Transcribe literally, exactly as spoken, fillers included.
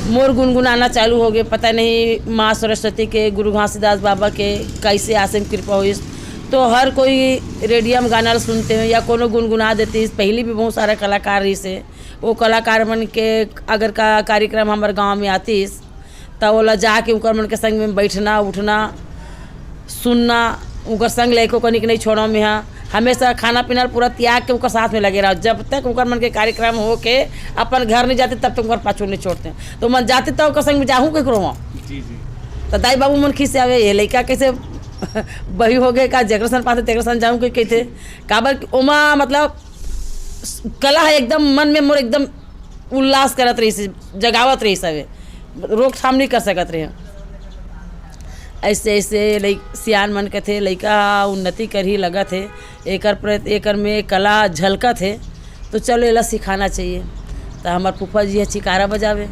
मोर गुनगुनाना चालू हो गए। पता नहीं माँ सरस्वती के, गुरु घासीदास बाबा के कैसे आसिम कृपा होइस, तो हर कोई रेडियो में गाना सुनते हैं या कोनो गुनगुना देतीस। पहली भी बहुत सारा कलाकार रहिस हे, वो कलाकार मन के अगर का कार्यक्रम हमर गांव में आतीस, त ओला जाके उकर मन के संग में बैठना उठना, सुनना, उकर संग लेके ओकर निक नहीं छोड़ो में हा। हमेशा खाना पीना पूरा त्याग के उकर साथ में लगे रहो, जब तक उकर मन के कार्यक्रम हो के अपन घर नहीं जाते, तब तक उकर पाछू नहीं छोड़ते। तो मन जाते तो उकर संग में जाहूँ के करो। जी जी। तो दाई बाबू मन खिस आवे, ये लइका कैसे बही हो गए का, जेकर सन पाते तेकर सन जाऊँ के कहते। काबर कि ओमा मतलब कला है एकदम मन में मोर एकदम उल्लास करत रहिस, जगावत रहिस हवे, रोकथाम नहीं कर सकत रहे। ऐसे ऐसे लइक सियान मन कथे लइका उन्नति करही लगत हे, एकर प्रति एकर में कला झलकत हे, तो चलो एला सिखाना चाहिए। तो हमार फूफा जी है चिकारा बजावे।